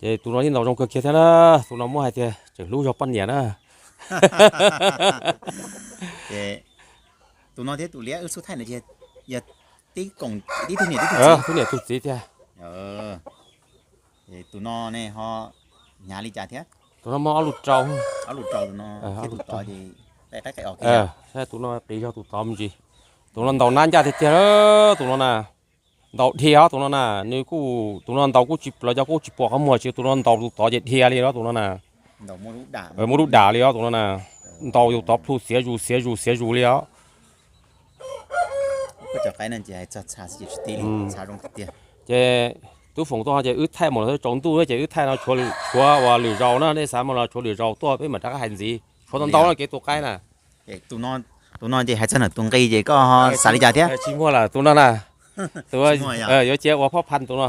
Ces tus no yeej ntaus zoo kawg kiag thiab na, tus no muab hais tias tseem hlub zog poj niam na. Ces tus no thiab tus liab wb xub thaij no ces yog tib koom, tib tug niam tib tug txiv, tub niam tub txiv tiag. Tus no ne ho hnyav li cas thiab? Tus no muaj ob lus rau, ob lus rau tus no, tus tod ces qaib qaib os. Tus no qis zog tus tod me ntsis. Tus no ntaus nab ncaj tiag tiag, tus no na. Ntaus dhia os tus no na, nws kuj, tus no ntaus kuj tsis, los cov kuj tsis pom qhov muag tsis, tus no ntaus tus tod ces dhia li os tus no na. Muaj lub dam li os tus no na. Ntaus tus tod plhu xiav zus xiav zus xiav zus li os. Ces tub foom tuaj ces wb thaij mus los tsaus ntuj ces wb thaij no tshuav ua lwm zaus na, nej xav mus los tshuav lwm zaus tuaj peb mam rov qab hais ntxiv, tshuav ntau ntau no kev tus qaib na. Tus no ces hais txog tus nqi ces koj xav li cas thiab? Tsis muaj lawm tus no na. Tus yuav cia ua phoj phan tus no.